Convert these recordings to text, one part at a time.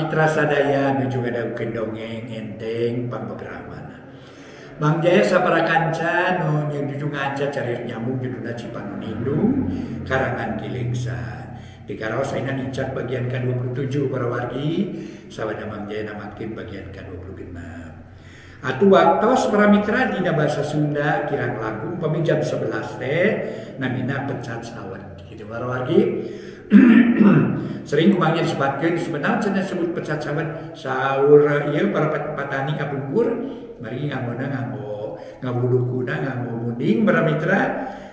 mitra sadaya nuju ngadangukeun dongeng enteng pangbebrahmana. Mang Jaya sapara kanca nu nuju ngaca carios nyambung judulna Cipanon Indung karangan Ki Leuksa. Dikaraos ayeuna nincak bagian ka-27 para wargi, sawana Mang Jaya namatkeun bagian ka-26. Atuh waktos para mitra dina bahasa Sunda kirang langkung pami jam 11 teh namina pecat sawet gitu para wargi. Sering kumangnya disebutkeun sebenarnya cenah sebut pecat sawet saur ieu para petani kapungkur mari nganggona nganggo ngawulukuna nganggo munding para mitra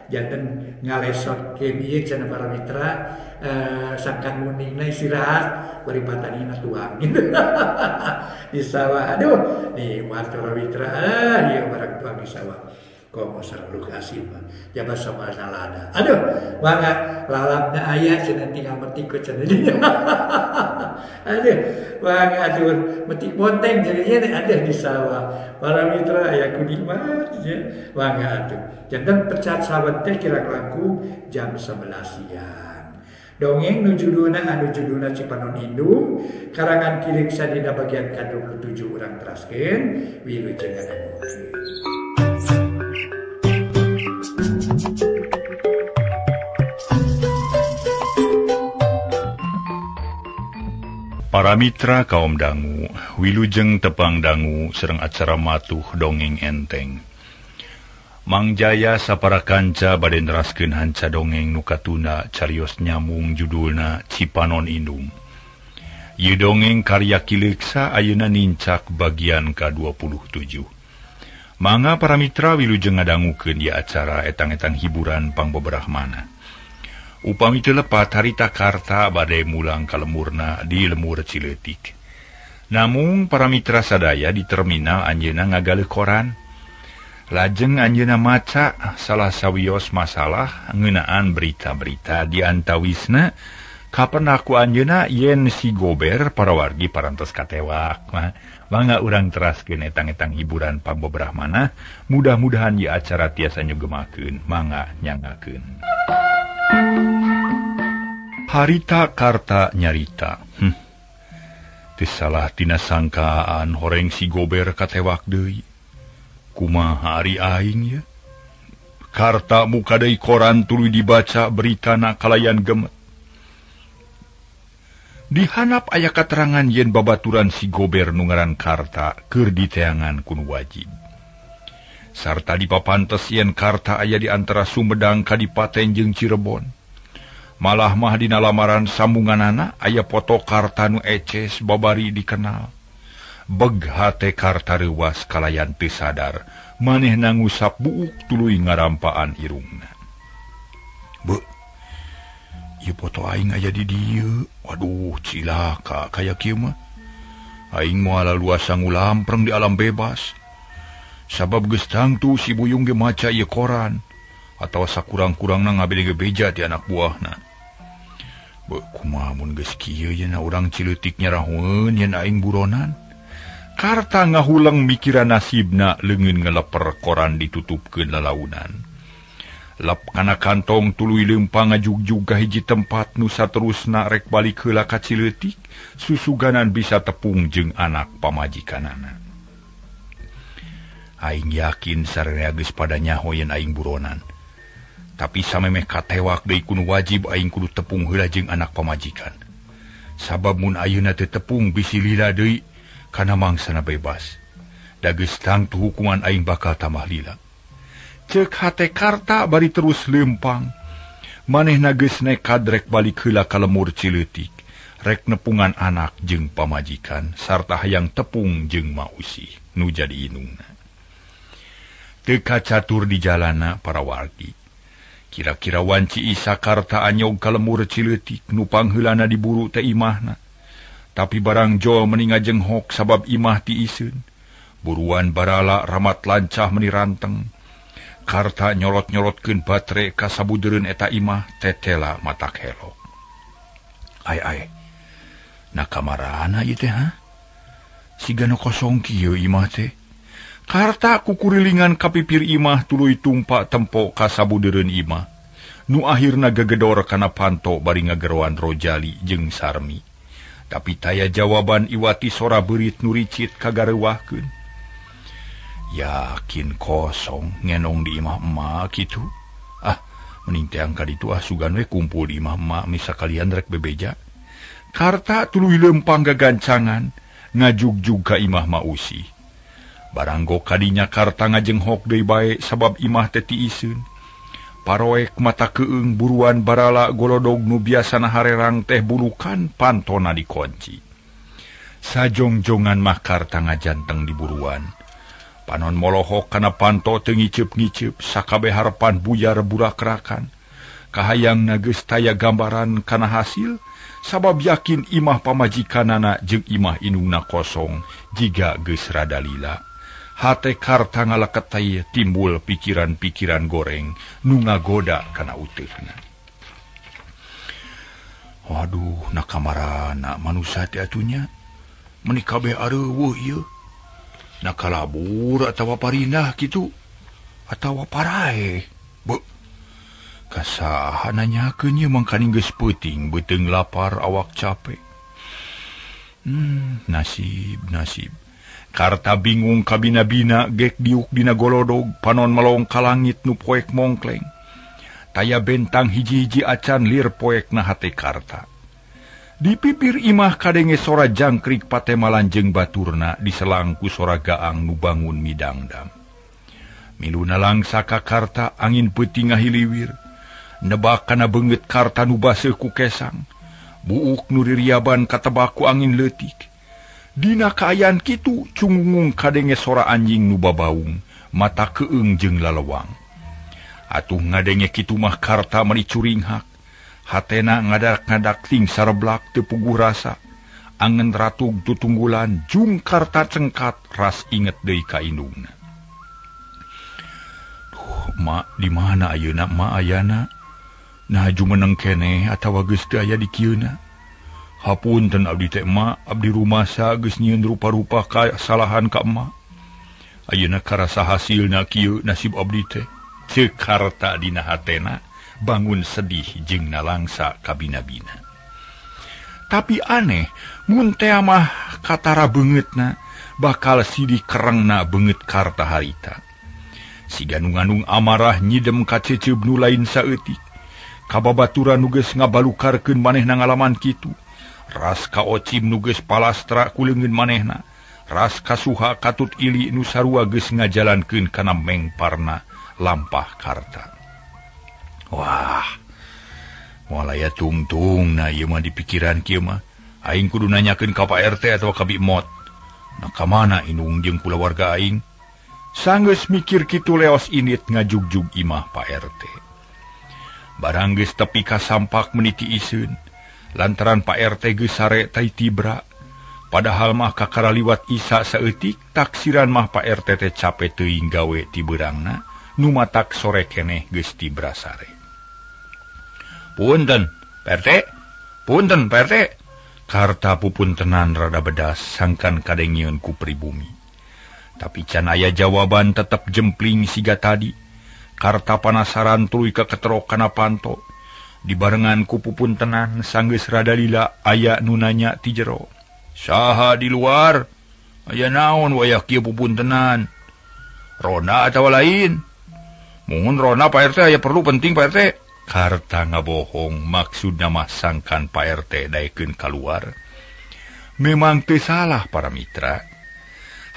janten ngalesotkeun ieu cenah para mitra sangkan mundingna istirahat bari patanina tuang gitu. Di sawah aduh nikmat para mitra ieu barang tuang di sawah komo sareng lokasi mah jaba sama lada aduh mangga lalapna aya cenah tinggal metik ku cenah aduh mangga atur metik bonteng jadinya ada di sawah para mitra aya ku nikmat ya mangga atuh janten pecat sawah teh kira langkung jam 11 siang. Dongeng nu judulna anu judulna Cipanon Indung karangan Ki Leuksa dina bagian ka-27 urang teraskeun wilujeng ngadangukeun. Para mitra kaum dangu, wilujeng tepang dangu sareng acara matuh dongeng enteng. Mang Jaya sapara kanca bade neraskeun hanca dongeng nu katuna carios nyambung judulna Cipanon Indung. Ieu dongeng karya Ki Leuksa ayeuna nincak bagian ka-27. Mangga para mitra wilujeng ngadangukeun ieu acara etang-etang hiburan pangbeberahmana. Upami teu lepat harita Karta bade mulang ka lemurna di lemur Cileutik. Namung para mitra sadaya di terminal anjeunna ngagaleuh koran. Lajeng anjeunna maca salah sawios masalah ngeunaan berita-berita di antawisna kapenaku anjeunna yen si Gober para wargi parantos katewak. Mangga urang teraskeun etang-etang hiburan pangbeberahmana, mudah-mudahan ieu acara tiasa nyugemakeun, mangga nyangakeun. Harita Karta nyarita. Teu salah tina sangkaan horeng si Gober katewak deui. Kumaha ari aing ye? Karta muka deui koran tuluy dibaca beritana kalayan gemet. Dihanap aya katerangan yen babaturan si Gober nu ngaran Karta keur diteangan ku nu wajib. Sarta dipapantes yen Karta aya di antara Sumedang Kadipaten jeung Cirebon. Malah mah dina lamaran sambunganana aya foto Karta nu eces babari dikenal. Beg hate Karta reuwas kalayan teu sadar, manehna ngusap buuk tuluy ngarampaan irungna. Beuh, ieu foto aing aya di dieu. Waduh, cilaka kaya kieu mah. Aing moal luasa ngulampreng di alam bebas. Sabab geus tangtu si Buyung ge maca ieu koran atawa sakurang-kurangna ngabeli beja ti anak buahna. Beuh, kumaha mun geus kieu yen urang Cileutik nyarahoeun yen aing buronan. Karta ngahuleng mikiran nasibna leungeun ngeleper koran ditutupkeun lalaunan. Lap kana kantong tuluy leumpang ngajugjug ka hiji tempat nu saterusna rek balik heula ka Cileutik, susuganan bisa tepung jeung anak pamajikanana. Aing yakin sararea geus pada nyaho yen aing buronan. Tapi samemeh katewak deui ku nu wajib aing kudu tepung heula jeung anak pamajikan. Sabab mun ayeuna teu tepung bisi lila deui kana mangsana bebas. Da geus tangtu hukuman aing bakal tambah lila. Ceuk hate Karta bari terus leumpang. Manehna geus nekad rek balik heula ka lemur Cileutik, rek nepungan anak jeung pamajikan sarta hayang tepung jeung mausih nu jadi inungna. Teu kacatur di jalana para wargi. Kira-kira wanci Isa Karta anyog ka lemur Cileutik nu pangheulana diburu teh imahna. Tapi barang jol meni ngajenghok sabab imah ti iseun. Buruan barala ramat lancah meni ranteng. Karta nyolot-nyolotkeun batre ka sabudereun eta imah tetela matak helok. Ai ai. Na kamarana ieu teh ha? Siga nu kosong kieu imah teh. Karta kukurilingan ka pipir imah tuluy tumpak tempo ka sabudereun imah. Nu akhirna gegedor kana panto bari ngageroan Rojali jeung Sarmi. Tapi taya jawaban iwati sora beurit nu ricit kagareuwahkeun. Yakin kosong ngenong di imah emak kitu. Ah, mending teang ka ditu ah sugan we kumpul di imah emak misakalian rek bebeja. Karta tuluy leumpang gagancangan ngajugjug ka imah Ma Usi. Baranggo kadinya Karta ngajenghok deui bae sabab imah teh tiiseun. Paroek mata keung buruan barala golodog nu biasana harerang teh bulukan pantona dikunci. Sajongjongan mah Karta ngajanteng di buruan. Panon molohok kana panto teu ngiceup-ngiceup sakabeh harepan buyar burakrakan. Kahayangna geus taya gambaran kana hasil sabab yakin imah pamajikanana jeung imah indungna kosong jiga geus rada lila. Hate Karta ngalaketay timbul pikiran-pikiran goreng nu ngagoda kana uteuhna. Waduh, na kamarana manusia teh atunya meuni kabeh areuweuh ieu. Na kalabur atawa parindah kitu atawa paraeh. Beuh. Kasaha nanyakeun ieu mangkaning geus peuting beuteung lapar awak capek. Nasib nasib. Karta bingung kabina-bina gek diuk dina golodog panon melong ka langit nu poek mongkleng. Taya bentang hiji-hiji acan lir poekna hate Karta. Di pipir imah kadenge sora jangkrik patemalan jeung baturna diselang ku sora gaang nu bangun midangdang. Miluna langsa ka Karta angin peuting ngahiliwir. Nebak kana beungeut Karta nu baseuh ku kesang. Buuk nu ririaban katebak ku angin leutik. Dina kaayaan kitu cungungung kadenge sora anjing nu babaung, mata keung jeung lalewang. Atuh ngadenge kitu mah Karta meuni curinghak. Hatena ngadak-ngadak ting sareblak teu puguh rasa. Angen ratug tutunggulan jung Karta cengkat ras inget deui ka indungna. Duh, mak di mana ayeuna mak ayana? Nah jumeneng keneh atawa geus teu aya di kieuna? Hapunten abdi teh emak, abdi rumasa geus nyieun rupa-rupa kasalahan ka emak. Ayeuna karasa hasilna kieu nasib abdi teh. Ceuk Karta dina hatena bangun sedih jeung nalangsa kabina-bina. Tapi aneh, mun teh mah katara beungeutna bakal sidih kerengna beungeut Karta harita. Siga nu ngandung amarah nyidem ka ceceub nu lain saeutik. Kababaturan nu geus ngabalukarkeun manehna ngalaman kitu. Ras ka Ocim nu geus palastra ku leungeun manehna, ras ka Suha katut ili nu sarua geus ngajalankeun kana mengparna lampah Karta. Wah, moal aya tungtungna ieu mah di pikiran kieu mah. Aing kudu nanyakeun ka Pak RT atawa ka Bi Mot. Nah ka mana indung jeung kulawarga aing? Sanggeus mikir kitu leos init ngajugjug imah Pak RT. Barang geus tepi ka sampak meniti iseun. Lantaran Pak RT geus sare tai tibra. Padahal mah kakara liwat isa saeutik taksiran mah Pak RT teh cape teuing gawe ti beurangna nu matak sore keneh geus tibra sare. Punten Pak RT, punten Pak RT. Karta pupuntenan rada bedas sangkan kadengieun ku pribumi. Tapi can aya jawaban tetep jempling siga tadi. Karta panasaran tuluy kaketerok kana panto. Dibarengan ku pupuntenan sanggeus rada lila aya nu nanya ti jero. Saha di luar? Aya naon wayah kieu pupuntenan? Rona atawa lain? Mun Rona Pak RT aya perlu penting Pak RT. Karta ngabohong maksudna mah sangkan Pak RT daekeun kaluar. Memang teu salah para mitra.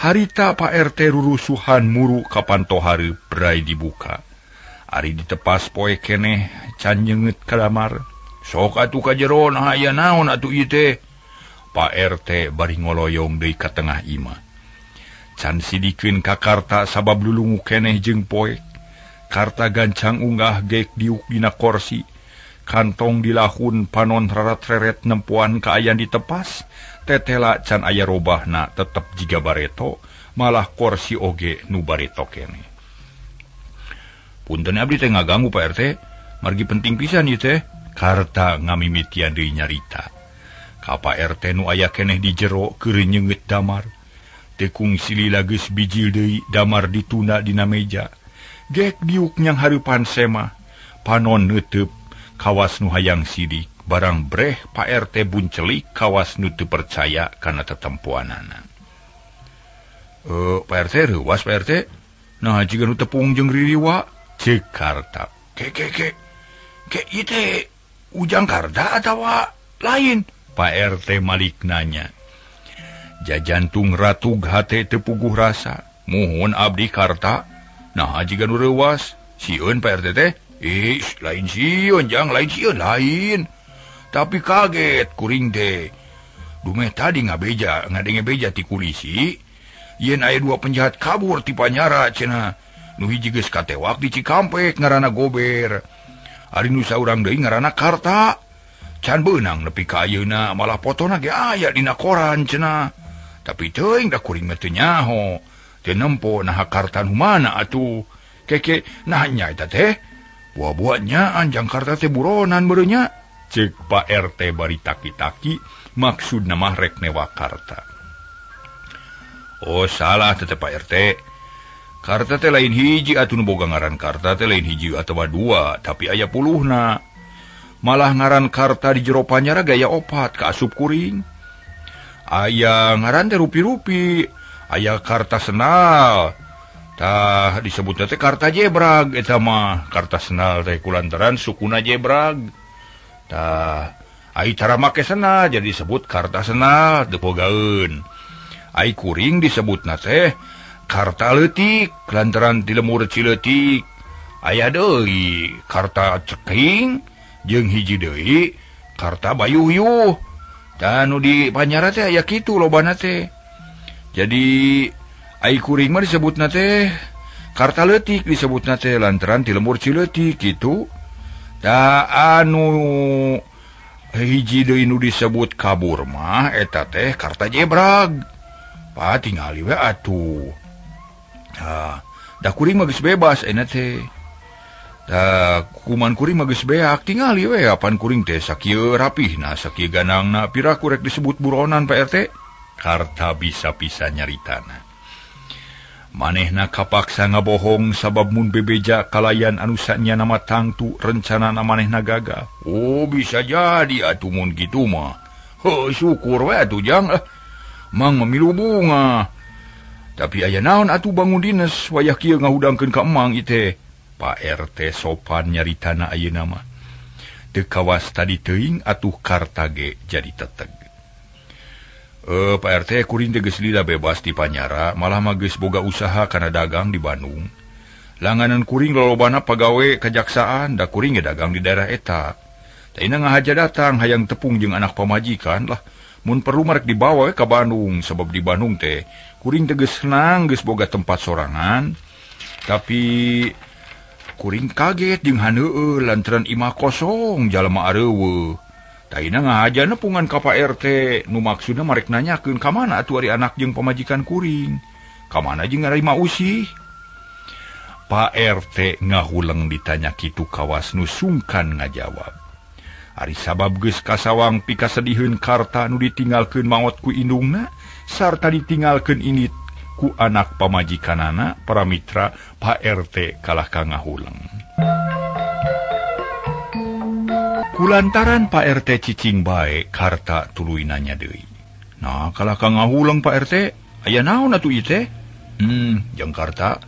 Harita Pak RT rurusuhan muru ka panto hareup brai dibuka. Ari ditepas poe keneh can nyeungeut ka damar. Sok atuh ka jero nah aya naon atuh ieu teh. Pak RT bari ngoloyong deui ka tengah imah. Can sidikeun ka Karta sabab lulungu keneh jeung poek. Karta gancang unggah gek diuk dina korsi. Kantong dilahun panon rarat-reret nempuan kaayaan ditepas. Tetela can aya robahna tetep jiga bareto, malah korsi oge nu bareto keneh. Punten abdi teh ngaganggu Pak RT, margi penting pisan ieu teh. Karta ngamimitian deui nyarita. Ka Pak RT nu aya keneh di jero keur nyeungeut damar. Teu kungsi lila geus bijil deui damar ditunda dina meja. Gek diuk nyang hareupan semah, panon neuteup kawas nu hayang sidik Barang breh Pak RT buncelik kawas nu teu percaya kana tetempoanana. Pak RT reuwas Pak RT. Nah jiga nu tepung jeung ririwa ceuk Karta. Ke ke ke. Ke ieu teh Ujang Karta atawa lain? Pak RT malik nanya. Jajantung ratug hate teu puguh rasa. Muhun abdi Karta. Nah jiga nu reuwas. Sieun Pak RT teh. Ih, lain sieun jang, lain sieun lain. Tapi kaget kuring teh. Dumeh tadi ngabeja, ngadenge beja ti kulisi. Yen aya dua penjahat kabur ti Panyara cenah. Nu hiji geus katewak di Cikampek ngaranna Gober. Ari nu saurang deui ngaranna Karta. Can beunang nepi ka ayeuna malah fotona ge aya dina koran cenah. Tapi teuing da kuring mah teu nyaho. Teu nempo naha Karta nu mana atuh. Keke nah nya eta teh. Buah-buahnya anjang Karta teh buronan beureunnya. Ceuk Pak RT bari taki-taki maksudna mah rek newa Karta. Oh salah teh Pak RT. Karta teh lain hiji atuh nu boga ngaran Karta teh lain hiji atawa dua, tapi aya puluhna. Malah ngaran Karta di jero Panyara gaya opat kaasup kuring. Aya ngaran teh rupi-rupi, aya Karta Senal. Tah disebutna teh Karta Jebrag eta mah. Karta Senal teh kulantaran sukuna jebrag. Tah ai cara make senal jadi disebut Karta Senal teu pogaeun. Ai kuring disebutna teh Karta Leutik lantaran ti lemur Cileutik. Aya deui Karta Ceking jeung hiji deui Karta Bayuhyuh. Tah nu di Panyara teh aya kitu lobana teh. Jadi ai kuring mah disebutna teh Karta Leutik disebutna teh lantaran ti lemur Cileutik kitu. Tah anu hiji deui nu disebut kabur mah eta teh Karta Jebrag. Pa tingali we atuh. Tah, da kuring mah geus bebas euna teh. Tah, kuman kuring mah geus beak tingali we apan kuring teh sakieu rapihna, sakieu ganangna, piraku rek disebut buronan Pak RT. Karta bisa-bisa nyaritana. Manehna kapaksa ngabohong sabab mun bebeja kalayan anu sanyana mah tangtu rencanana manehna gagal. Oh bisa jadi atuh mun kitu mah. Heuh syukur we atuh jang. Mang memilu bunga. Tapi aya naon atuh bangun dinas wayah kieu ngahudangkeun ka emang ieu. Pak RT sopan nyaritana ayeuna mah. Teu kawas tadi teuing atuh Karta ge jadi teteg. Pak RT kuring teh geus lila bebas di Panyara, malah mah geus boga usaha kana dagang di Bandung. Langganan kuring lolobana pagawe kejaksaan, da kuring ge dagang di daerah eta. Taina ngahaja datang hayang tepung jeung anak pamajikan lah. Mun perlu marek dibawa we ka Bandung, sebab di Bandung teh kuring teh geus senang geus boga tempat sorangan. Tapi kuring kaget jeung haneueul lantaran imah kosong jalma areuweuh. Taina ngahaja nepungan ka Pak RT nu maksudna marek nanyakeun ka mana atuh ari anak jeung pamajikan kuring. Ka mana jeung ari mah usih. Pak RT ngahuleng ditanya kitu kawas nu sungkan ngajawab. Ari sabab geus kasawang pikasediheun Karta nu ditinggalkeun maot ku indungna sarta ditinggalkeun indit ku anak pamajikanana para mitra Pak RT kalah ka ngahuleng. Kulantaran Pak RT cicing bae Karta tuluy nanya deui. Nah, kalah ka ngahuleng Pak RT, aya naon atuh ieu teh? Jang Karta.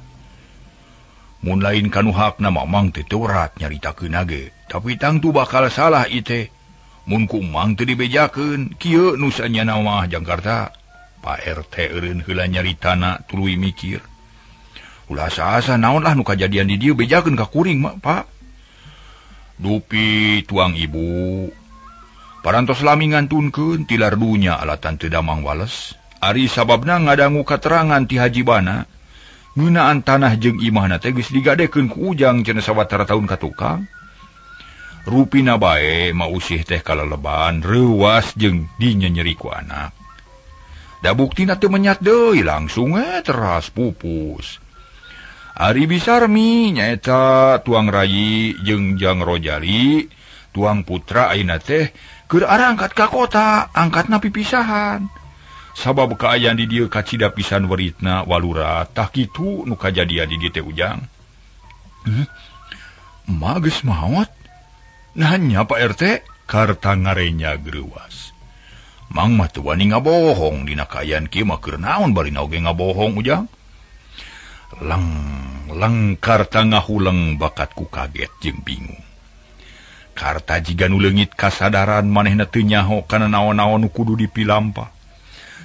Mun lain kanu hakna mamang teh teu rat nyaritakeun ge, tapi tangtu bakal salah ieu teh. Mun ku emang teu dibejakeun, kieu nu sanyana mah jang Karta. Pak RT eureun heula nyaritana tuluy mikir. Ulah asa-asa naon lah nu kajadian di dieu bejakeun ka kuring mah, Pak. Dupi tuang ibu parantos lami ngantunkeun tilar dunya alatan teu damang wales. Ari sababna ngadangu katerangan ti Haji Bana ngeunaan tanah jeung imahna teh geus digadekeun ku Ujang cenah sawatara taun ka tukang. Rupina bae ma usih teh kaleleban reuwas jeung dinyenyeri ku anak. Da buktina teu menyat deui langsung teras pupus. Ari Bisarmi nyaeta tuang rayi jeung Jang Rojali, tuang putra ayeuna teh keur arangkat ka kota, angkatna pipisahan. Sabab kaayaan di dieu kacida pisan weritna walura, tah kitu nu kajadian di dieu teh Ujang. Emak geus maot? Nah nya Pak RT, Karta ngarenya greuwas. Mang mah teu wani ngabohong dina kaayaan kieu mah keur naon barina oge ngabohong Ujang. Leng leng Karta ngahuleng bakat ku kaget jeung bingung. Karta jiga nu leungit kasadaran manehna teu nyaho kana naon-naon nu kudu dipilampah.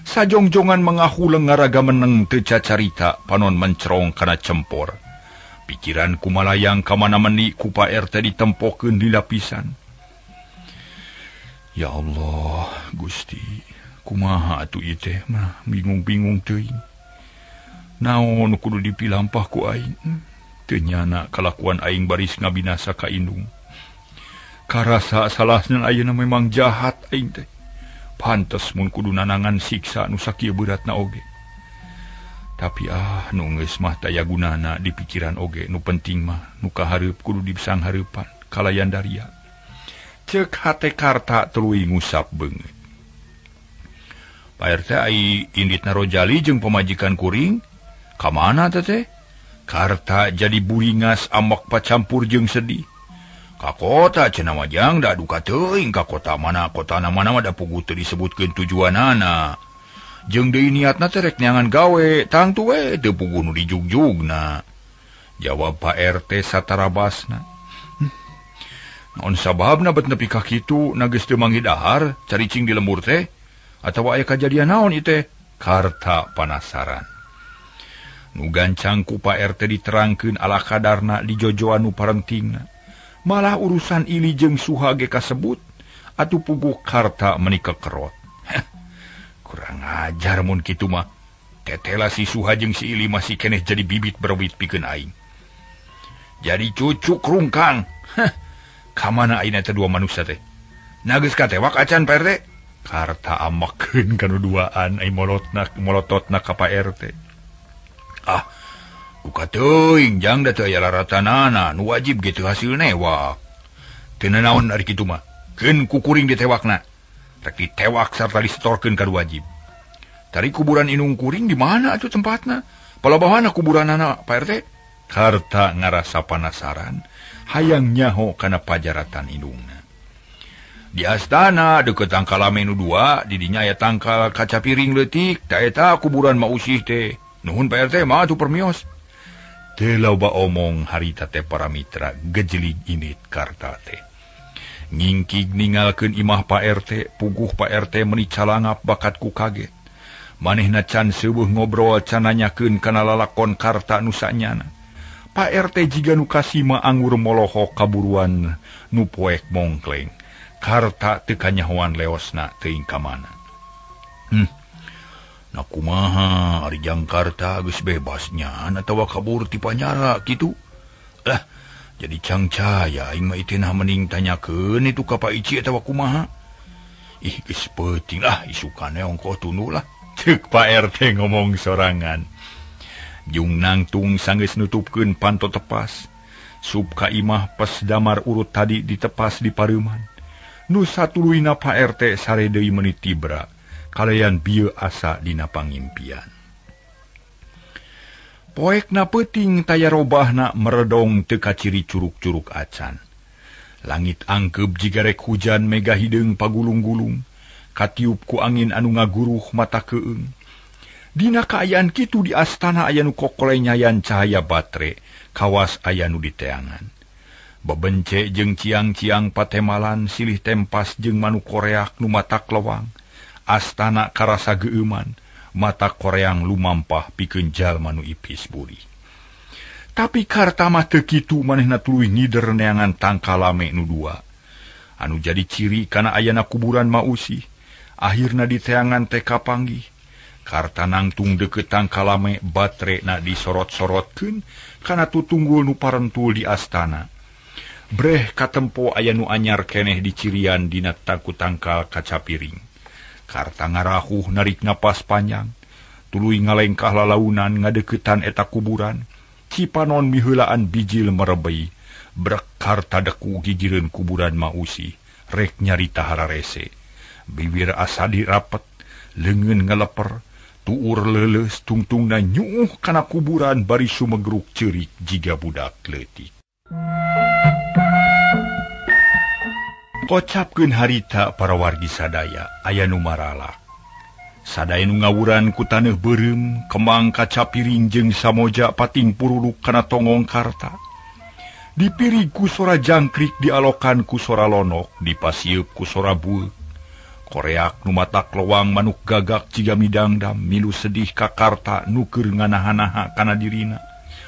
Sajongjongan mangahuleng ngaraga meneng teu cacarita panon mencerong kana cempor. Pikiran kumalayang ka mana meni ku Pak RT ditempokeun di lapisan. Ya Allah, Gusti, kumaha atuh ieu teh mah bingung-bingung teuing. Naon nu kudu dipilampah ku aing? Teu nyana kalakuan aing baris ngabinasa ka indung. Karasa salahna ayeuna memang jahat aing teh. Pantes mun kudu nanangan siksa nu sakieu beratna oge. Tapi nu geus mah taya gunana di pikiran oge, nu penting mah nu kahareup kudu disanghareupan kalayan daria. Ceuk hate Karta tuluy ngusap beungeut. Pak RT ai inditna Rojali jeung pamajikan kuring ka mana teh? Karta jadi buringas ambek pacampur jeung sedih. Ka kota cenah mah jang da duka teuing ka kota mana kotana mana mah da puguh teu disebutkeun tujuanana. Jeung deui niatna teh rek neangan gawe tangtu we teu puguh nu dijugjugna. Jawab Pak RT satarabasna. Naon sababna bet nepi ka kitu na geus teu manggih dahar caricing di lembur teh atawa aya kajadian naon ieu teh? Karta panasaran. Nu gancang ku Pak RT diterangkeun ala kadarna dijojoan nu parentingna. Malah urusan Ili jeung Suha ge kasebut atuh puguh Karta meuni kekerot. Kurang ajar mun kitu mah. Tetela si Suha jeung si Ili masih keneh jadi bibit berwit pikeun aing. Jadi cucuk rungkang. Ka mana ayeuna teh dua manusia teh? Na geus katewak acan Pak RT? Karta amakeun kana duaan ai molototna ka Pak RT. Ah, duka teuing jang da teu aya laratanana nu wajib ge teu hasil newak. Teu nanaon ari kitu mah. Keun ku kuring ditewakna. Rek ditewak sarta disetorkeun ka wajib. Tari kuburan indung kuring di mana atuh tempatna? Palabahana kuburanana Pak RT? Karta ngarasa panasaran, hayang nyaho kana pajaratan indungna. Di astana deukeut tangkal menu 2, di dinya aya tangkal kaca piring leutik, ta eta kuburan Ma Usih teh. Nuhun Pak RT mah atuh permios. Teu loba omong harita teh para mitra gejelig init Karta teh. Ngingkig ningalkeun imah Pak RT, puguh Pak RT meuni calangap bakat ku kaget. Manehna can seueuh ngobrol can nanyakeun kana lalakon Karta nu sanyana. Pak RT jiga nu kasima anggur molohok kaburuan nu poek mongkleng. Karta teu kanyahoan leosna teuing ka mana. Na kumaha ari jang Karta geus bebas nya atawa kabur ti panyara kitu? Lah, jadi cangcaya aing mah itenah mending tanyakeun itu ka Pak Ici atawa kumaha. Ih, geus peuting lah isukane ongkoh tunduh lah. Ceuk Pak RT ngomong sorangan. Jung nangtung sanggeus nutupkeun panto tepas. Sup ka imah pas damar urut tadi ditepas di pareuman. Nu satuluyna Pak RT sare deui meuni tibra. Kalayan bieu asa dina pangimpian. Poekna peuting taya robahna meredong teu kaciri curug-curug acan. Langit angkeup jiga rek hujan mega hideung pagulung-gulung. Katiup ku angin anu ngaguruh mata keung. Dina kaayaan kitu di astana aya nu kokole nyayan cahaya batre, kawas aya nu diteangan. Bebence jeung ciang-ciang patemalan silih tempas jeung manuk koreak nu matak lewang. Astana karasa geueuman, mata koreang lumampah pikeun jalma nu ipis buri. Tapi Karta mah teu kitu manehna tuluy ngider neangan tangkalame nu dua. Anu jadi ciri kana ayana kuburan Ma Usih. Akhirna diteangan teh kapanggih. Karta nangtung deukeut tangkalame batre na disorot-sorotkeun kana tutunggul nu parentul di astana. Breh katempo aya nu anyar keneh dicirian dina tangku tangkal kaca piring. Karta ngarahuh narik napas panjang, tuluy ngalengkah lalaunan ngadeuketan eta kuburan. Cipanon miheulaan bijil merebei, brek Karta deku gigireun kuburan Ma Usih, rek nyarita hararese. Bibir asa dirapet, leungeun ngaleper, tuur leuleus tungtungna nyuuh kana kuburan bari sumegruk ceurik jiga budak leutik. Kocapkeun harita para wargi sadaya aya nu maralak. Sadaya nu ngawuran ku taneuh beureum, kembang kacapiring jeung samoja pating puruluk kana tonggong Karta. Dipirig ku sora jangkrik, dialokan ku sora lonok, dipasieup ku sora bueuk. Koreak nu matak lowang manuk gagak jiga midangdam milu sedih ka Karta nu keur nganaha-naha kana dirina.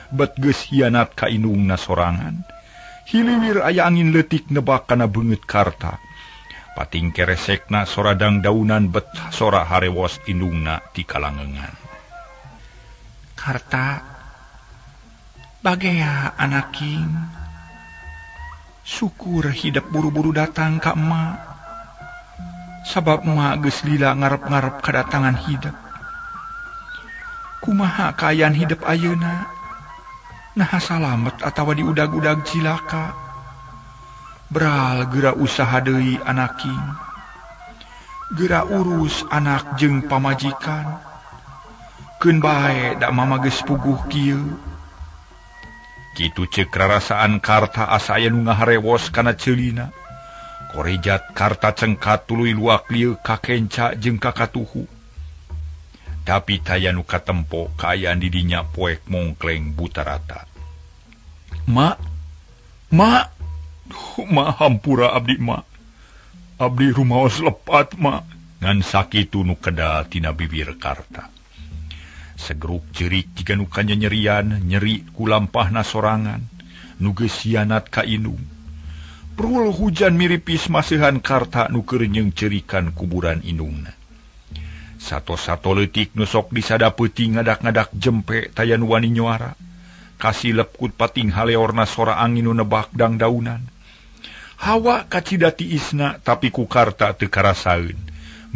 Bet geus hianat ka indungna sorangan. Hiliwir aya angin leutik nebak kana beungeut Karta. Pating keresekna sora dangdaunan bet sora harewos indungna ti kalangengan. Karta, bagea anaking. Syukur hidep buru-buru datang ka emak. Sabab emak geus lila ngarep-ngarep kadatangan hidep. Kumaha kaayaan hidep ayeuna? Naha salamet atawa diudag-udag cilaka. Bral geura usaha deui anaking. Geura urus anak jeung pamajikan. Keun bae da mama geus puguh kieu. Kitu ceuk rarasaan Karta asa aya nu ngaharewos kana ceulina. Korejat Karta cengkat tuluy luak lieu ka kenca jeung ka katuhu. Tapi taya nu katempo kaayaan di dinya poek mongkleng butarata. Ma, ma, duh, ma hampura abdi ma. Abdi rumaos lepat ma. Ngan sakitu nu kedal tina bibir Karta. Segeruk jerik jiga nu kanyanyerian, nyeri ku lampahna sorangan, nu geus hianat ka indung. Prul hujan miripis masihan Karta nu keur nyeungceurikan kuburan indungna. Sato-sato leutik nu sok disada peuting ngadak-ngadak jempe taya nu wani nyuara. Kasilep ku pating haleorna sora angin nu nebak dangdaunan. Hawa kacida tiisna tapi ku Karta teu karasaeun.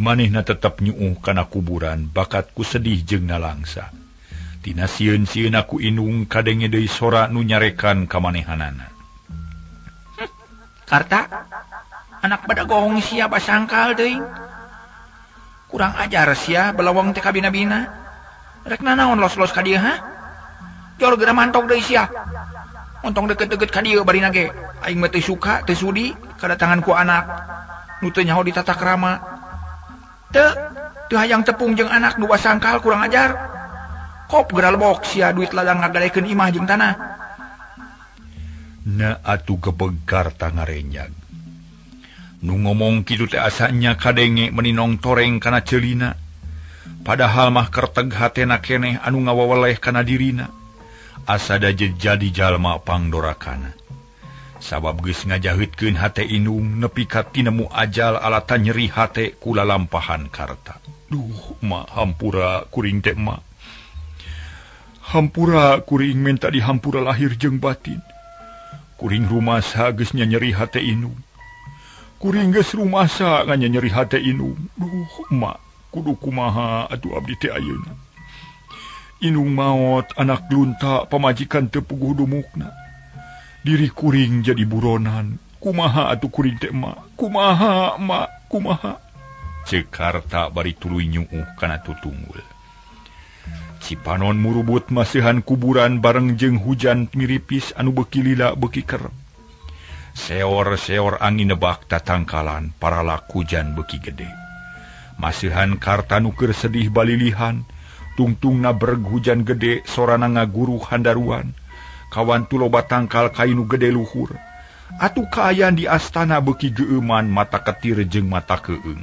Manehna tetep nyuuh kana kuburan bakat ku sedih jeung nalangsa. Tina sieun-sieunna ku indung kadenge deui sora nu nyarekan ka manehanana. Karta, anak badagong sia basangkal deui. Kurang ajar sia belawang teh kabina-bina. Rek nanaon los-los ka dieu ha? Jol geura mantok deui sia. Ontong deket-deket ka dieu barina ge. Aing mah teu suka, teu sudi kadatangan ku anak nu teu nyaho ditata krama. Teu, teu hayang tepung jeung anak nu basangkal kurang ajar. Kop geura lebok sia duit ladang ngagadekeun imah jeung tanah. Na atuh gebeg Karta ngarenyag. Nu ngomong kitu teh asanya kadenge meninong toreng kana ceulina. Padahal mah kerteg hatena keneh anu ngawaweleh kana dirina. Asa da jadi jalma pangdorakana. Sabab geus ngajaheutkeun hate indung nepi ka tinemu ajal alatan nyeri hate ku lalampahan Karta. Duh, ma hampura kuring teh ma. Hampura kuring menta dihampura lahir jeung batin. Kuring rumasa geus nyeri hate indung. Kuring geus rumasa nganyeri hate indung. Duh, ma, kudu kumaha atuh abdi teh ayeuna. Indung maot, anak lunta, pamajikan teu puguh dumukna. Diri kuring jadi buronan. Kumaha atuh kuring teh ma? Kumaha, ma, kumaha? Ceuk Karta bari tuluy nyuuh kana tutunggul. Cipanon murubut masihan kuburan bareng jeung hujan miripis anu beuki lila beuki kerep. Seor-seor angin nebak tatangkalan paralak hujan beuki gede. Masihan Karta nu keur sedih balilihan, tungtungna berg hujan gede sorana ngaguruh handaruan. Kawan tu loba tangkal kayu nu gede luhur. Atuh kaayaan di astana beuki geueuman mata ketir jeung mata keung.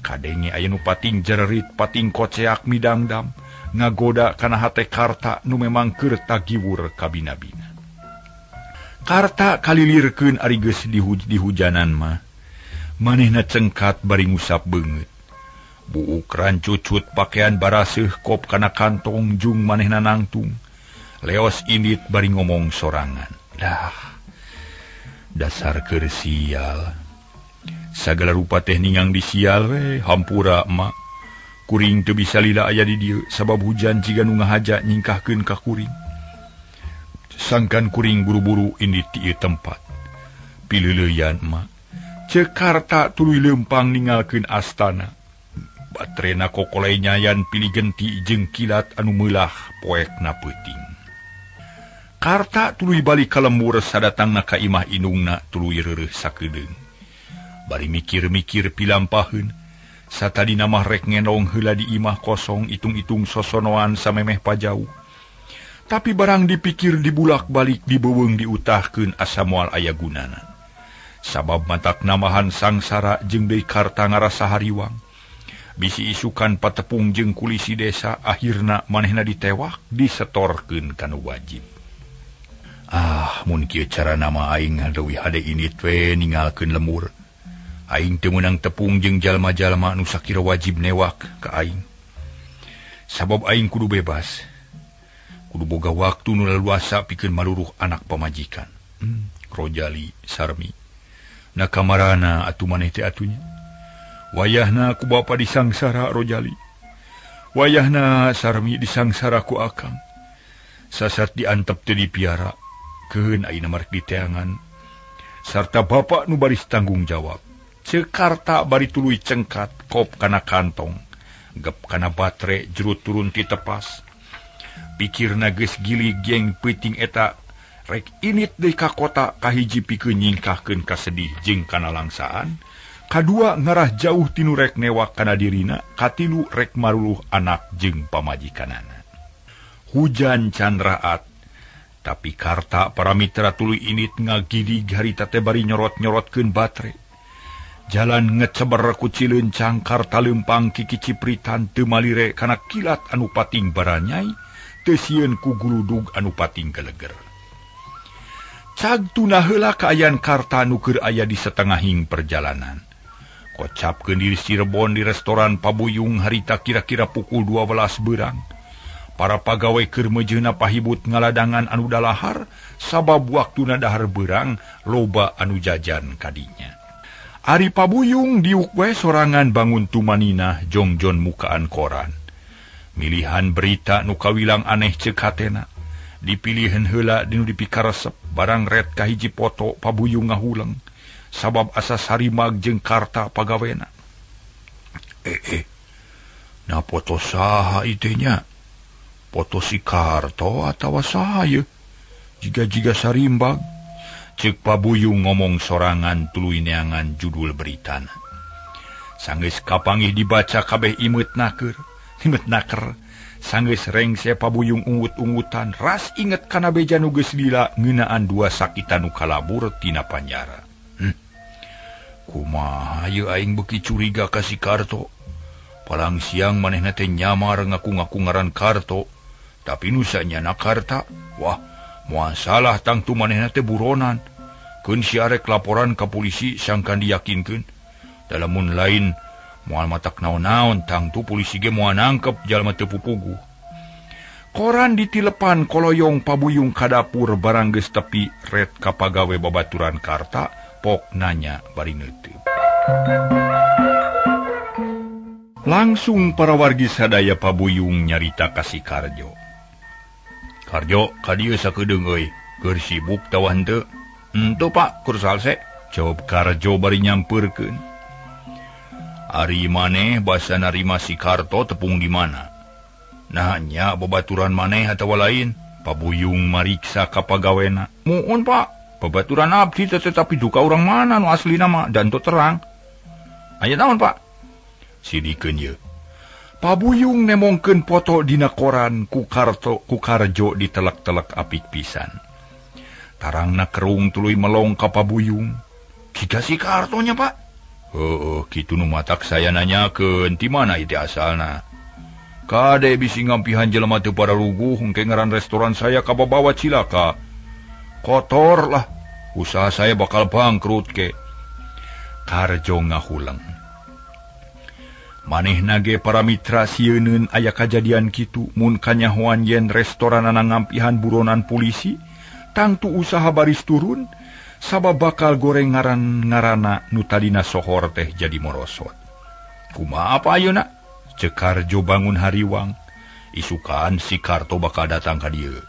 Kadenge aya nu pating jererit pating koceak midangdam. Ngagoda kana hate Karta nu memang keur tagiwur kabina-bina. Karta kalilirkeun ari geus dihujanan mah. Manehna cengkat bari ngusap beungeut. Buuk rancucut pakaian baraseuh kop kana kantong jung manehna nangtung. Leos indit bari ngomong sorangan. Dah, dasar keur sial. Sagala rupa teh ningang disial we, hampura emak. Kuring teu bisa lila aya di dieu sabab hujan jiga nu ngahaja nyingkahkeun ka kuring. Sangkan kuring buru-buru indit ti ieu tempat. Pileuleuyan emak. Ceuk Karta tuluy leumpang ninggalkeun astana. Baterena kokolay nyayan pilih genti jeung kilat anu meulah poekna peuting. Karta tuluy balik ka lembur sadatangna ka imah indungna tuluy reureuh sakedeung. Bari mikir-mikir pilampaheun. Satadina mah rek ngendong heula di imah kosong itung-itung sosonoan samemeh pajauh. Tapi barang dipikir dibulak-balik dibeuweung diutahkeun asa moal aya gunana. Sabab matak namahan sangsara jeung deui Karta ngarasa hariwang. Bisi isukan patepung jeung kulisi desa akhirna manehna ditewak disetorkeun ka nu wajib. Ah, mun kieu carana mah aing leuwih hade indit we ninggalkeun lemur. Aing teu meunang tepung jeung jalma-jalma nu sakira wajib newak ka aing. Sabab aing kudu bebas. Kudu boga waktu nu leluasa pikeun maluruh anak pamajikan. Rojali Sarmi. Na kamarana atuh maneh teh atunya. Wayahna ku bapa disangsara Rojali. Wayahna Sarmi disangsara ku akang. Sasat diantep teu dipiara. Keun ayeuna marek diteangan. Sarta bapa nu baris tanggung jawab. Ceuk Karta bari tuluy cengkat kop kana kantong. Gep kana batre jero turun ti tepas. Pikirna geus gili geng peuting eta rek init deui ka kota kahiji pikeun nyingkahkeun kasedih jeung kana langsaan. Kadua ngarah jauh tinu rek newak kana dirina, katilu rek maruluh anak jeung pamajikanana. Hujan can raat, tapi Karta para mitra tuluy init ngagidig harita teh bari nyorot-nyorotkeun batre. Jalan ngeceber ku Cilencang Karta leumpang kikicipritan teu malire kana kilat anu pating baranyai, teu sieun ku guludug anu pating geleger. Cag tuna heula kaayaan Karta nu keur aya di setengahing perjalanan. Kocapkeun diri Cirebon di restoran Pabuyung harita kira-kira pukul 12 beurang. Para pagawe keur meujeuhna pahibut ngaladangan anu dalahar, sabab waktuna dahar beurang loba anu jajan kadinya. Ari Pabuyung diuk we sorangan bangun tumaninah jongjon mukaan koran. Milihan berita nu kawilang aneh ceuk hatena. Dipilihan heula dinu dipikaresep barang ret kahiji foto Pabuyung ngahuleng. Sabab asa sarimag jeung Karta pagawena. Na foto saha ieu nya? Foto si Karto atawa saha yeuh? Jiga-jiga sarimbag. Ceuk Pabuyung ngomong sorangan tuluy neangan judul beritana. Sanggeus kapanggih dibaca kabeh imeut naker, imeut naker. Sanggeus rengse Pabuyung ungut-ungutan ras inget kana beja nu geus lila ngeunaan dua sakitan nu kalabur tina panjara. Kumaha ieu aing beuki curiga ka si Karto. Palang siang manehna teh nyamar ngaku-ngaku ngaran Karto, tapi nu sanyana Karta. Wah, moal salah tangtu manehna teh buronan. Keun si arek laporan ka polisi sangkan diyakinkeun. Da lamun lain moal matak naon-naon tangtu polisi ge moal nangkep jalma teu pupuguh. Koran ditilepan koloyong Pabuyung ka dapur barang geus tepi ret ka pagawe babaturan Karta pok nanya bari neuteup. Langsung para wargi sadaya Pabuyung nyarita ka si Karjo. Karjo, ka dieu sakedeung euy, keur sibuk tawa henteu? Henteu Pak, keur salse, jawab Karjo bari nyampeurkeun. Ari maneh basa narima si Karto tepung di mana? Nah nya babaturan maneh atawa lain? Pabuyung mariksa ka pagawena. Muun Pak, babaturan abdi tetapi duka urang mana nu aslina mah dan teu terang. Aya naon Pak? Sidikeun ieu. Pabuyung nemongkeun foto dina koran ku Karto ku Karjo ditelek-telek apik pisan. Tarangna kerung tuluy melong ka Pabuyung. Kiga si Kartonya Pak? Heueuh, kitu nu matak saya nanyakeun ti mana ieu teh asalna. Kade bisi ngampihan jelema teu pararuguh engke ngaran restoran saya kababawa cilaka. Kotor lah, usaha saya bakal bangkrut ke. Karjo ngahuleng. Manehna ge para mitra sieuneun aya kajadian kitu mun kanyahoan yen restoranana ngampihan buronan polisi, tangtu usaha baris turun. Sabab bakal goreng ngaran-ngarana nu tadina sohor teh jadi morosot. Kumaha apa ayeuna? Ceuk Karjo bangun hariwang. Isukan si Karto bakal datang ka dieu.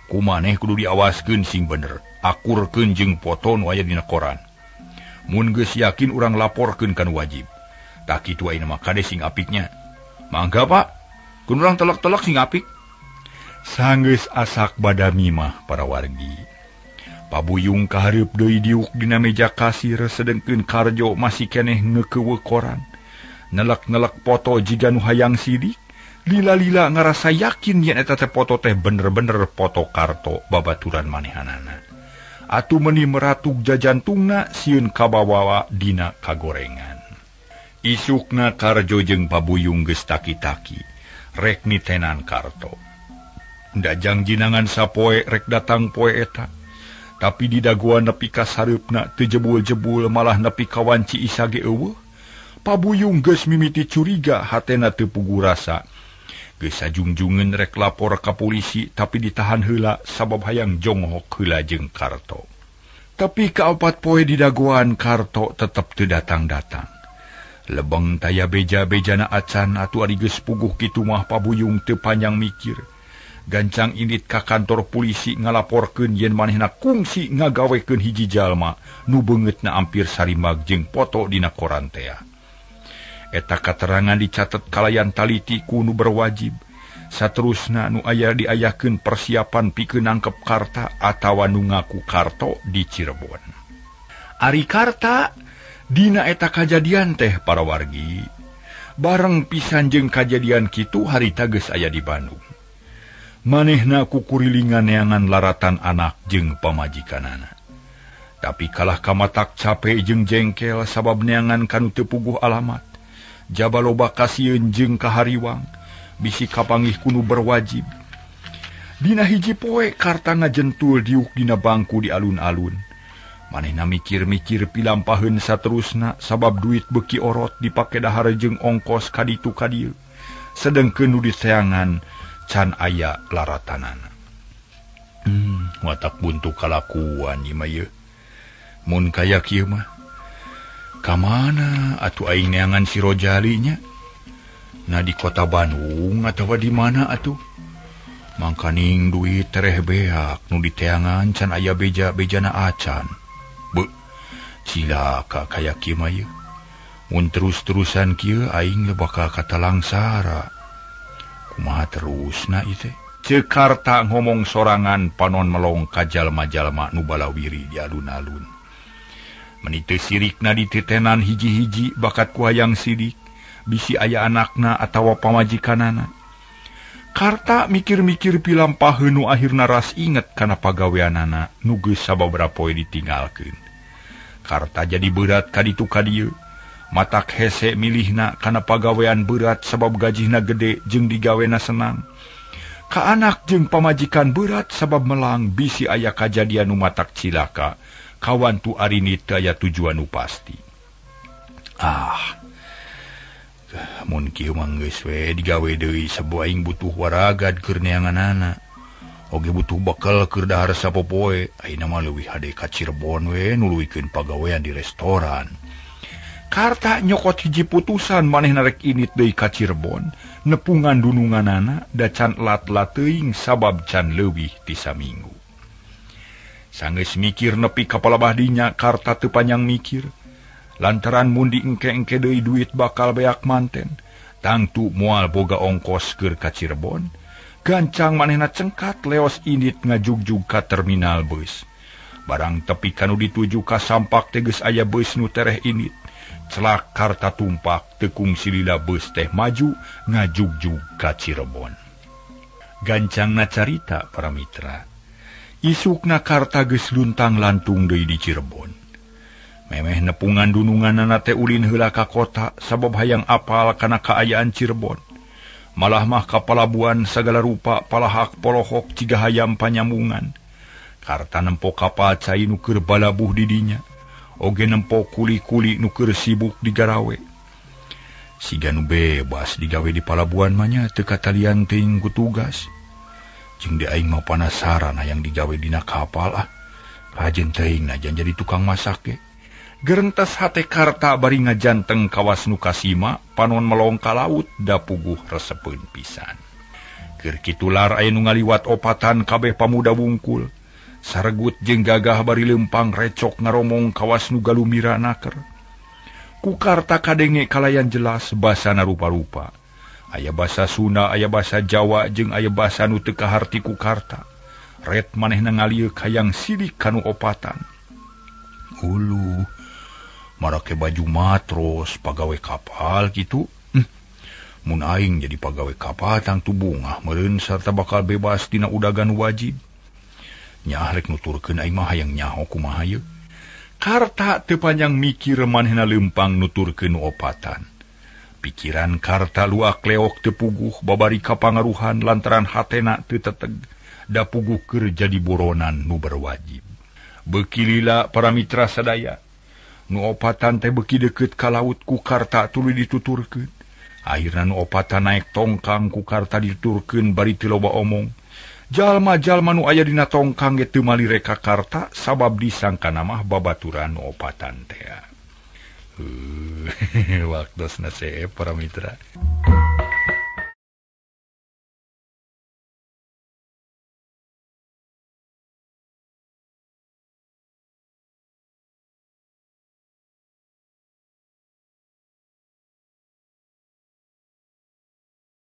Kumaneh kudu diawaskeun sing bener, akurkeun jeung foto nu aya dina koran. Mun geus yakin urang laporkeun ka nu wajib. Tah kitu ayeuna mah kade sing apiknya. Mangga Pak, kun urang telek-telek sing apik. Sanggeus asak badami mah para wargi. Pabuyung kahareup deui diuk dina meja kasir sedengkeun Karjo masih keneh ngeukeue koran. Nelek-nelek foto jiga nu hayang sidik, lila-lila ngarasa yakin yen eta teh foto teh bener-bener foto Karto babaturan manehanana. Atuh meuni meratuk jajantungna sieun kabawawa dina kagorengan. Isukna Karjo jeung Pabuyung geus taki-taki rek nitenan Karto. Dajang jinangan sapoe rek datang poe eta. Tapi di daguan nepi ka sareupna teu jebul-jebul malah nepi ka wanci isa ge eueuh. Pabuyung geus mimiti curiga hatena teu puguh rasa. Geus sajungjungeun rek lapor ka polisi tapi ditahan heula sabab hayang jonghok heula jeung Karto. Tapi kaopat poe di daguan Karto tetep teu datang-datang. Lebeng taya beja-bejana acan atuh ari geus puguh kitu mah Pabuyung teu panjang mikir. Gancang indit ka kantor polisi ngalaporkeun yen manehna kungsi ngagawekeun hiji jalma nu beungeutna ampir sarimag jeung foto dina koran tea. Eta katerangan dicatet kalayan taliti ku nu berwajib. Saterusna nu aya diayakeun persiapan pikeun nangkep Karta atawa nu ngaku Karto di Cirebon. Ari Karta dina eta kajadian teh para wargi bareng pisan jeung kajadian kitu harita geus aya di Bandung. Manehna kukurilingan neangan laratan anak jeung pamajikanana. Tapi kalah kamatak capek jeung jengkel sabab neangan kanu teu puguh alamat. Jaba loba kasieun jeung kahariwang, bisi kapanggih kunu berwajib. Dina hiji poe Karta ngajentul diuk dina bangku di alun-alun. Manehna mikir-mikir pilampaheun saterusna sabab duit beuki orot dipake dahar jeung ongkos kaditu kadieu. Sedengkeun nu diseangan can aya laratanana. Watak buntu kalakuan ieu mah ieu. Mun kaya kieu mah ka mana atuh aing neangan si Rojali nya? Nah di kota Bandung atawa di mana atuh? Mangkaning duit tereh beak nu diteangan can aya beja-bejana acan. Beuh, cilaka kaya kieu mah ieu. Mun terus-terusan kieu aing bakal katalangsara. Kumaha terusna ieu teh? Ceuk Karta ngomong sorangan panon melong ka jalma-jalma nu balawiri di alun-alun. Meni teu sirikna dititenan hiji-hiji bakat ku hayang sidik, bisi aya anakna atawa pamajikanana. Karta mikir-mikir pilampaheun nu akhirna ras inget kana pagaweanana nu geus sababaraha poe ditinggalkeun. Karta jadi berat ka ditu ka dieu. Matak hese milihna kana pagawean berat sabab gajihna gede jeung digawena senang. Ka anak jeung pamajikan berat sabab melang bisi aya kajadian nu matak cilaka. Kawantu arini teu aya tujuan nu pasti. Ah. Mun kieu mah geus we digawe deui sabab aing butuh waragad keur neanganana. Oge butuh bekal keur dahar sapopoe. Ayeuna mah leuwih hade ka Cirebon we nuluykeun pagawean di restoran. Karta nyokot hiji putusan manehna rek init deui ka Cirebon, nepungan dununganana da can lat-lat teuing sabab can leuwih ti saminggu. Sanggeus mikir nepi ka palabah dinya Karta teu panjang mikir. Lantaran mun diengke-engke deui duit bakal beak manten, tangtu moal boga ongkos keur ka Cirebon. Gancang manehna cengkat leos init ngajugjug ka terminal bus. Barang tepi kanu dituju ka sampak teh geus aya bus nu tereh init. Celak Karta tumpak tekung silila bus teh maju ngajugjug ka Cirebon. Gancangna carita para mitra. Isukna Karta geus luntang lantung deui di Cirebon. Memeh nepungan dununganana teh ulin heula ka kota sabab hayang apal kana kaayaan Cirebon. Malah mah ka palabuhan sagala rupa palahak polohok ciga hayam panyambungan. Karta nempo kapal cai nu keur balabuh di dinya. Oge nempo kuli-kuli nu keur sibuk digarawe. Siga nu bebas digawe di palabuhan mah nya teu katalian teuing ku tugas. Jeung di aing mah panasaran hayang digawe dina kapal ah. Rajin teuing najan jadi tukang masak ge. Gerentes hate Karta bari ngajanteng kawas nu kasima panon melong ka laut da puguh resepeun pisan. Keur kitu lar aya nu ngaliwat opatan kabeh pamuda wungkul. Saregut jeung gagah bari leumpang recok ngaromong kawas nu galumira naker. Ku Karta kadenge kalayan jelas basana rupa-rupa. Aya basa Sunda, aya basa Jawa jeung aya basa nu teu kaharti ku Karta. Ret manehna ngalieu hayang sidik kanu opatan. Ulu marake baju matros pagawe kapal kitu. Mun aing jadi pagawe kapal tangtu bungah meureun sarta bakal bebas tina udagan wajib. Nya rek nuturkeun aing mah hayang nyaho kumaha yeuh. Karta teu panjang mikir manehna leumpang nuturkeun nu opatan. Pikiran Karta luak leok teu puguh babari kapangaruhan lantaran hatena teu teteg da puguh keur jadi boronan nu berwajib. Beuki lila para mitra sadaya. Nu opatan teh beuki deukeut ka laut ku Karta tuluy dituturkeun. Akhirna nu opatan naek tongkang ku Karta dituturkeun bari teu loba omong. Jalma-jalma nu aya dina tongkang ge teu malire ka Karta sabab disangkana mah babaturan nu opatan teh. Waktosna seep para mitra.